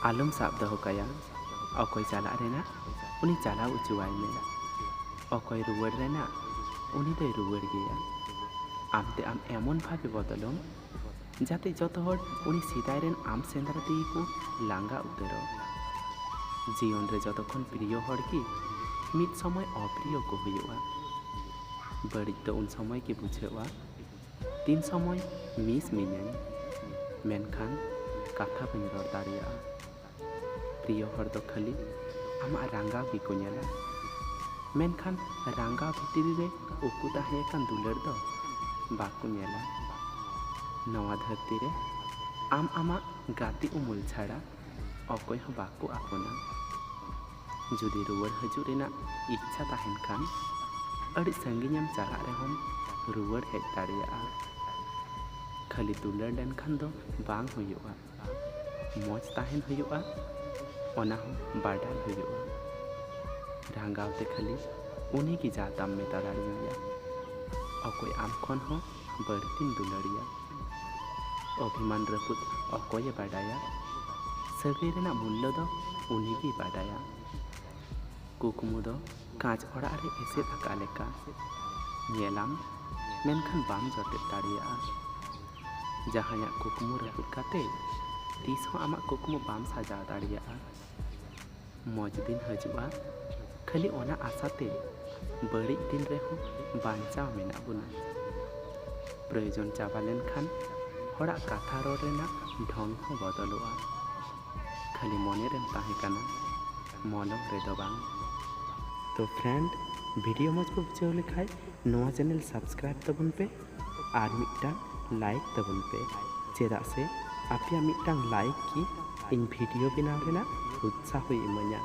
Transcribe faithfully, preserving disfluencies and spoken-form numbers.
ᱟᱞᱚᱢ ᱥᱟᱵ ᱫᱚᱦᱚ ᱠᱟᱭᱟ᱾ ᱚᱠᱚᱭ ᱪᱟᱞᱟᱜ ᱨᱮᱱᱟᱜ, ᱩᱱᱤ ᱪᱟᱞᱟᱣ ᱚᱪᱚᱣᱟᱭ ᱢᱮ᱾ ᱚᱠᱚᱭ ᱨᱩᱣᱟᱹᱲ ᱨᱮᱱᱟᱜ, ᱩᱱᱤ ᱫᱚᱭ ᱨᱩᱣᱟᱹᱲ ᱜᱮᱭᱟ᱾ ᱟᱢ ᱛᱮ ᱟᱢ ᱮᱢᱚᱱ ᱵᱷᱟᱵᱮ ᱵᱚᱫᱚᱞᱚᱢ, ᱡᱟᱛᱮ ᱡᱚᱛᱚ ᱦᱚᱲ ᱩᱱᱤ ᱥᱮᱫᱟᱭ ᱨᱮᱱ ᱟᱢ ᱥᱮᱸᱫᱽᱨᱟ ᱛᱮᱜᱮ ᱠᱚ ᱞᱟᱸᱜᱟ ᱩᱛᱟᱹᱨᱚᱜ᱾ ᱡᱤᱭᱚᱱ ᱨᱮ ᱡᱚᱛᱚ ᱠᱷᱚᱱ ᱯᱨᱤᱭᱚ ᱦᱚᱲ ᱜᱮ ᱢᱤᱫ ᱥᱚᱢᱚᱭ ᱚᱯᱨᱤᱭᱚ ᱠᱚ ᱦᱩᱭᱩᱜᱼᱟ᱾ ᱵᱟᱹᱲᱤᱡ ᱫᱚ ᱩᱱ ᱥᱚᱢᱚᱭ ᱜᱮ ᱵᱩᱡᱷᱟᱹᱜᱼᱟ, ᱛᱤᱱ ᱥᱚᱢᱚᱭ ᱢᱤᱥ ᱢᱤᱧᱟᱹᱧ, ᱢᱮᱱᱠᱷᱟᱱ ᱠᱟᱛᱷᱟ ᱵᱟᱹᱧ ᱨᱚᱲ ᱫᱟᱲᱮᱭᱟᱜᱼᱟ᱾ ᱯᱨᱤᱭᱚ ᱦᱚᱲ ᱫᱚ ᱠᱷᱟᱹᱞᱤ ᱟᱢᱟᱜ ᱨᱟᱸᱜᱟᱣ ᱜᱮᱠᱚ ᱧᱮᱞᱟ, ᱢᱮᱱᱠᱷᱟᱱ ᱨᱟᱸᱜᱟᱣ ᱵᱷᱤᱛᱨᱤ ᱨᱮ ᱩᱠᱩ ᱛᱟᱦᱮᱸ ᱟᱠᱟᱱ ᱫᱩᱞᱟᱹᱲ ᱫᱚ ᱵᱟᱠᱚ ᱧᱮᱞᱟ᱾ ᱱᱚᱣᱟ ᱫᱷᱟᱹᱨᱛᱤ ᱨᱮ ᱟᱢ ᱟᱢᱟᱜ ᱜᱟᱛᱮ ᱩᱢᱩᱞ ᱪᱷᱟᱲᱟ ᱚᱠᱚᱭ ᱦᱚᱸ ᱵᱟᱠᱚ ᱟᱯᱚᱱᱟ᱾ ᱡᱩᱫᱤ ᱨᱩᱣᱟᱹᱲ ᱦᱤᱡᱩᱜ ᱨᱮᱱᱟᱜ ᱤᱪᱪᱷᱟ ᱛᱟᱦᱮᱱ ᱠᱷᱟᱱ, ᱟᱹᱰᱤ ᱥᱟᱺᱜᱤᱧᱮᱢ ᱪᱟᱞᱟᱜ ᱨᱮᱦᱚᱸᱢ ᱨᱩᱣᱟᱹᱲ ᱦᱮᱡ ᱫᱟᱲᱮᱭᱟᱜᱼᱟ᱾ ᱠᱷᱟᱹᱞᱤ ᱫᱩᱞᱟᱹᱲ ᱞᱮᱱᱠᱷᱟᱱ ᱫᱚ ᱵᱟᱝ ᱦᱩᱭᱩᱜᱼᱟ᱾ ᱢᱚᱡᱽ ᱛᱟᱦᱮᱱ ᱦᱩᱭᱩᱜᱼᱟ, ᱚᱱᱟ ᱦᱚᱸ ᱵᱟᱰᱟᱭ ᱦᱩᱭᱩᱜᱼᱟ᱾ ᱨᱟᱸᱜᱟᱣ ᱛᱮ ᱠᱷᱟᱹᱞᱤ ᱩᱱᱤ ᱜᱮ ᱡᱟ ᱛᱟᱢ ᱢᱮᱛᱟ ᱫᱟᱲᱮᱭᱟᱭᱟ, ᱚᱠᱚᱭ ᱟᱢ ᱠᱷᱚᱱ ᱦᱚᱸ ᱵᱟᱹᱲᱛᱤᱢ ᱫᱩᱞᱟᱹᱲᱤᱭᱟ᱾ ᱚᱵᱷᱤᱢᱟᱱ ᱨᱟᱹᱯᱩᱫ ᱚᱠᱚᱭᱮ ᱵᱟᱰᱟᱭᱟ? ᱥᱟᱹᱜᱟᱹᱭ ᱨᱮᱱᱟᱜ ᱢᱩᱞᱞᱚ ᱫᱚ ᱩᱱᱤ ᱜᱮᱭ ᱵᱟᱰᱟᱭᱟ᱾ ᱠᱩᱠᱢᱩ ᱫᱚ ᱠᱟᱸᱪ ᱚᱲᱟᱜ ᱨᱮ ᱮᱥᱮᱫ ᱟᱠᱟᱫ ᱞᱮᱠᱟ, ᱧᱮᱞᱟᱢ, ᱢᱮᱱᱠᱷᱟᱱ ᱵᱟᱢ ᱡᱚᱴᱮᱫ ᱫᱟᱲᱮᱭᱟᱜᱼᱟ᱾ ᱡᱟᱦᱟᱸᱭᱟᱜ ᱠᱩᱠᱢᱩ ᱨᱟᱹᱯᱩᱫ ᱠᱟᱛᱮ ᱛᱤᱥ ᱦᱚᱸ ᱟᱢᱟᱜ ᱠᱩᱠᱢᱩ ᱵᱟᱢ ᱥᱟᱡᱟᱣ ᱫᱟᱲᱮᱭᱟᱜᱼᱟ᱾ ᱢᱚᱡᱽ ᱫᱤᱱ ᱦᱤᱡᱩᱜᱼᱟ, ᱠᱷᱟᱹᱞᱤ ᱚᱱᱟ ᱟᱥᱟᱛᱮ ᱵᱟᱹᱲᱤᱡ ᱫᱤᱱ ᱨᱮᱦᱚᱸ ᱵᱟᱧᱪᱟᱣ ᱢᱮᱱᱟᱜ ᱵᱚᱱᱟ᱾ ᱯᱨᱚᱭᱳᱡᱚᱱ ᱪᱟᱵᱟ ᱞᱮᱱᱠᱷᱟᱱ ᱦᱚᱲᱟᱜ ᱠᱟᱛᱷᱟ ᱨᱚᱲ ᱨᱮᱱᱟᱜ ᱰᱷᱚᱝ ᱦᱚᱸ ᱵᱚᱫᱚᱞᱚᱜᱼᱟ᱾ ᱠᱷᱟᱹᱞᱤ ᱢᱚᱱᱮ ᱨᱮᱢ ᱛᱟᱦᱮᱸ ᱠᱟᱱᱟ, ᱢᱚᱞᱚᱝ ᱨᱮᱫᱚ ᱵᱟᱝ᱾ ᱛᱚ friend, video ᱢᱚᱡᱽ ᱯᱮ ᱵᱩᱡᱷᱟᱹᱣ ᱞᱮᱠᱷᱟᱡ ᱱᱚᱣᱟ channel subscribe ᱛᱟᱵᱚᱱ ᱯᱮ ᱟᱨ ᱢᱤᱫᱴᱟᱝ like ᱛᱟᱵᱚᱱ ᱯᱮ, ᱪᱮᱫᱟᱜ ᱥᱮ ᱟᱯᱮᱭᱟᱜ ᱢᱤᱫᱴᱟᱝ like ᱜᱮ ᱤᱧ video ᱵᱮᱱᱟᱣ ᱨᱮᱱᱟᱜ ᱩᱛᱥᱟᱦᱚᱭ ᱤᱢᱟᱹᱧᱟ᱾